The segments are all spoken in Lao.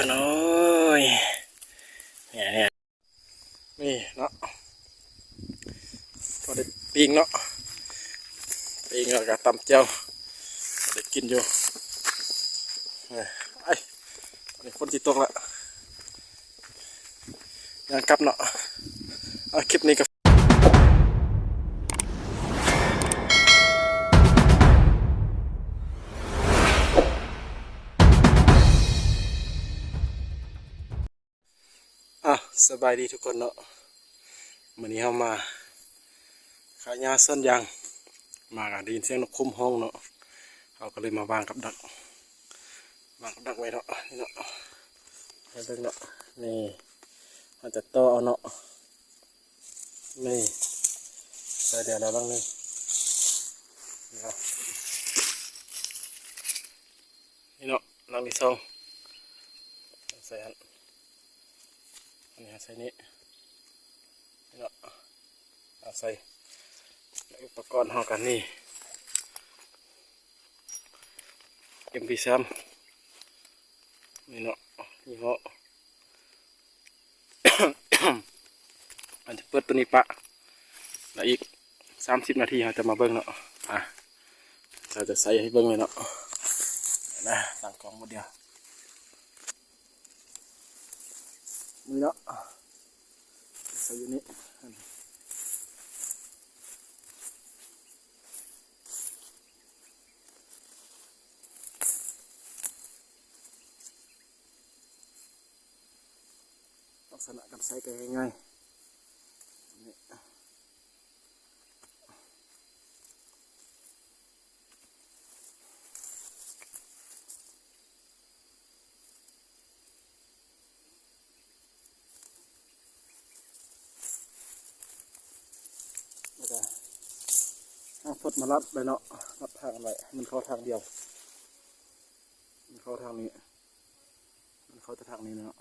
ໂອ້ຍ ນີ້ເນາະ ພໍໄດ້ປີ້ງເນາະ ປີ້ງແລ້ວກໍຕຳແຈ່ວ ພໍໄດ້ກິນຢູ່. ເອີ ໄອ້ ຕອນນີ້ຝົນຊິຕົກແລ້ວ ຍ່າງກັບເນາະ. ເອົາ ຄລິບນີ້ກໍ ອ່ະ ສະບາຍດີທຸກຄົນເນາະ. ມື້ນີ້ເຮົາມາຄ້າຫຍ້າສວນຢາງ ມາກໍໄດ້ຍິນສຽງນົກຂຸມຮ້ອງເນາະ ເຮົາກໍເລີຍມາວາງກັບດັກ ວາງກັບດັກໄວ້ເນາະ. ນີ້ເນາະ ໃຫ້ເບິ່ງເນາະ ນີ້ ເຮົາຈະຕໍ່ເອົາເນາະ. ນີ້ ໃສ່ແລ້ວຫຼັງໜຶ່ງ ນີ້ເນາະ ຫຼັງທີສອງ ໃສ່ອັນ ອັນນີ້ໃສ່ນີ້ ນີ້ເນາະ ເອົາໃສ່ ແລະ ອຸປະກອນເຮົາກໍມີ ເອັມພີສາມ ນີ້ເນາະ ຍີ່ຫໍ້ ອັນຈະເປີດໂຕນີ້ປະ ແລ້ວອີກສາມສິບນາທີເຮົາຈະມາເບິ່ງເນາະ. ອ່ະ ເຮົາຈະໃສ່ໃຫ້ເບິ່ງເລີຍເນາະ ນະ ຕັ້ງກ້ອງໝົດດຽວ ນີ້ເນາະ ໃສ່ຢູ່ນີ້. ລັກສະນະການໃຊ້ກໍງ່າຍໆ ນີ້ ແລ້ວກໍເອົາຟົດມາລັດໄວ້ເນາະ ລັດທາງໄວ້ໃຫ້ມັນເຂົ້າທາງດຽວ ມັນເຂົ້າທາງນີ້ ມັນເຂົ້າແຕ່ທາງນີ້ເນາະ.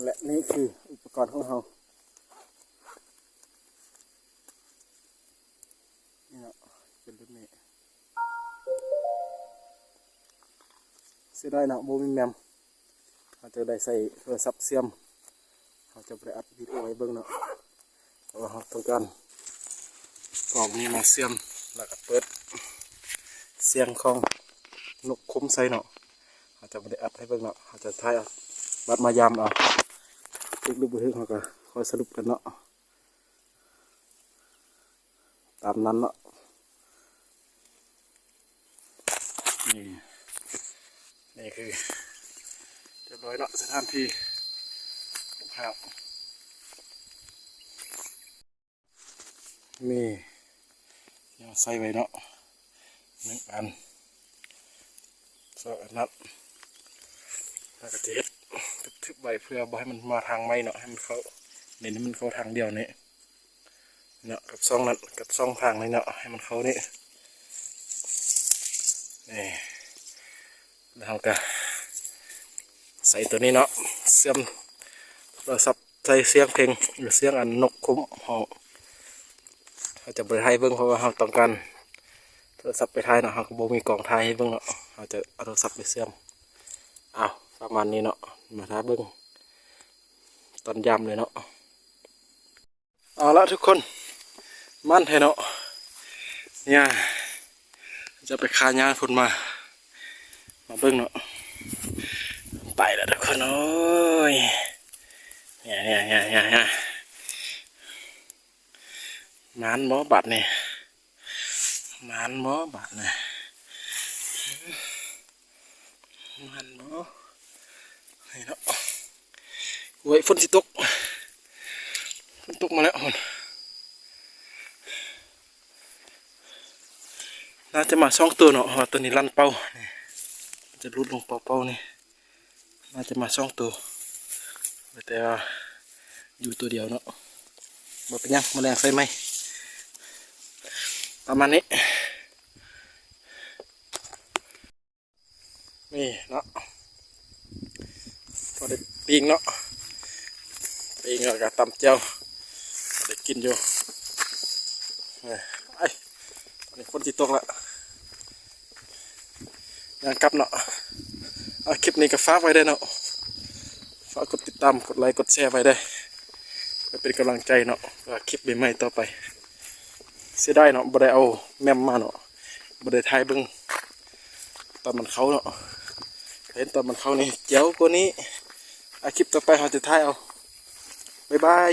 ແລະ ນີ້ຄືອຸປະກອນຂອງເຮົາ ນີ້ເນາະ ເປັນແບບນີ້. ເສຍດາຍເນາະ ບໍ່ມີແມມ ເຮົາຈະໄດ້ໃຊ້ໂທລະສັບເຊື່ອມ ເຮົາຈະບໍ່ໄດ້ອັດວິດີໂອໃຫ້ເບິ່ງເນາະ ເພາະວ່າເຮົາຕ້ອງການເອົານີ້ມາເຊື່ອມ ແລ້ວກໍເປີດສຽງຂອງນົກຂຸມໃສ່ເນາະ. ເຮົາຈະບໍ່ໄດ້ອັດໃຫ້ເບິ່ງເນາະ ເຮົາຈະຖ່າຍເອົາ ບັດມາຢາມເອົາ ຖືກຫຼືບໍ່ຖືກ ເຮົາກໍຄ່ອຍສະຫຼຸບກັນເນາະ. ຕາມນັ້ນເນາະ ນີ້ ນີ້ຄືຮຽບຮ້ອຍເນາະ ສະຖານທີ່ ນີ້ ແນວໃສ່ໄວ້ເນາະ ໜຶ່ງອັນ ສອງອັນນັ້ນ ແລ້ວກໍຈະເຮັດທຶບໆໄວ້ ເພື່ອບໍ່ໃຫ້ມັນມາທາງໃໝ່ເນາະ ໃຫ້ມັນເຂົ້າ ເນັ້ນໃຫ້ມັນເຂົ້າທາງດຽວນີ້ເນາະ ກັບຊ່ອງນັ້ນ ກັບຊ່ອງທາງນີ້ເນາະ ໃຫ້ມັນເຂົ້ານີ້ ນີ້ ແລ້ວເຮົາກໍໃສ່ຕົວນີ້ເນາະ ເຊື່ອມໂທລະສັບ ໃສ່ສຽງເພງ ຫຼື ສຽງອັນນົກຂຸມຮ້ອງ ເຮົາຈະບໍ່ໄດ້ຖ່າຍເບິ່ງ ເພາະວ່າເຮົາຕ້ອງການໂທລະສັບໄປຖ່າຍເນາະ ເຮົາກໍບໍ່ມີກ້ອງຖ່າຍໃຫ້ເບິ່ງເນາະ ເຮົາຈະເອົາໂທລະສັບໄປເຊື່ອມ. ອ້າວ ປະມານນີ້ເນາະ ມາຖ້າເບິ່ງຕອນຢາມເລີຍເນາະ. ເອົາລະທຸກຄົນ ມັນແທ້ເນາະ ເນຍ ຈະໄປຄາຍາງພຸ້ນມາ ມາເບິ່ງເນາະ ໄປລະທຸກຄົນ ໂອ້ຍ ເນຍ ເນຍ ເນຍ ເນຍ ມານບໍ່ບາດນີ້ ມານບໍ່ບາດນີ້ ມັນບໍ່ ນີ້ເນາະ ໂອ້ຍ ຝົນຊິຕົກ ຝົນຕົກມາແລ້ວ ໜ້າຈະມາສອງໂຕເນາະ ເພາະວ່າໂຕນີ້ລັນເປົ້າ ນີ້ ຈະຫຼຸດລົງເປົ້າໆ ນີ້ ໜ້າຈະມາສອງໂຕ ແຕ່ວ່າຢູ່ໂຕດຽວເນາະ. ບໍ່ເປັນຫຍັງ ມື້ແລງໃສ່ໃໝ່ ປະມານນີ້. ນີ້ເນາະ ພໍໄດ້ປີ້ງເນາະ ປີ້ງແລ້ວກໍຕຳແຈ່ວ ພໍໄດ້ກິນຢູ່. ເອີ ໄອ້ ຕອນນີ້ຝົນຊິຕົກລະ ຍ່າງກັບເນາະ. ເອົາ ຄລິບນີ້ກໍຝາກໄວ້ເດີເນາະ ຝາກກົດຕິດຕາມ ກົດໄລ ກົດແຊໄວ້ເດີ ເພື່ອເປັນກຳລັງໃຈເນາະ ເພື່ອຄລິບໃໝ່ໆຕໍ່ໄປ. ເສຍດາຍເນາະ ບໍ່ໄດ້ເອົາແມມມາເນາະ ບໍ່ໄດ້ຖ່າຍເບິ່ງຕອນມັນເຂົ້າເນາະ. ເຫັນຕອນມັນເຂົ້ານີ້ແຈ່ວກວ່ານີ້. ອາ ຄລິບຕໍ່ໄປເຮົາຈະຖ່າຍເອົາ. ບາຍບາຍ.